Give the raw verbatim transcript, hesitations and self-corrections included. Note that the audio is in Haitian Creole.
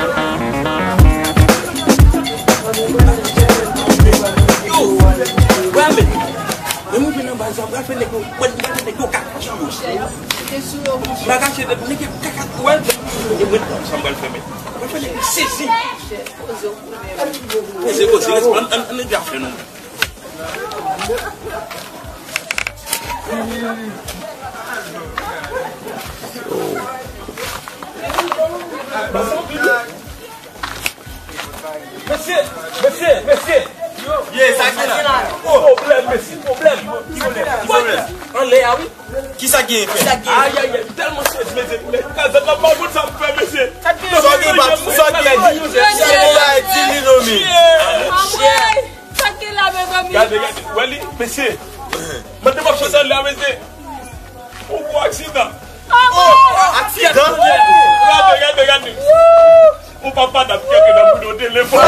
Yo, wè men, lè mwen vin anba sa, m pral fè nèg yo, mwen, m pral fè nèg yo kaka sou yo. M pa kache tèt, nèg yo kaka, wè, e mwen, sa m pral fè men. M pral fè nèg yo sezi. Poze, poze, ann, ann, ann, ann, ann, Mesye, mesye, mesye. Ye, sa ki la? Oh, pwoblèm, mesye, pwoblèm. Ki pwoblèm? Ki pwoblèm? Anlè a, wi. Ki sa gen fè? Ayayay, m tèlman sezi, mesye. Kazèt la pa konn sa m fè, mesye. Sa gen pa, sa gen. Sa gen pa di li non, men. Anmwey, sa gen la, mezanmi? Gade, gade, wè li, mesye. Mwen te p ap chante la, mesye. Ou gwo aksidan. Oh, aksidan? Gade, gade, gade. Ou pa padap kèk nan moun yo telefòn.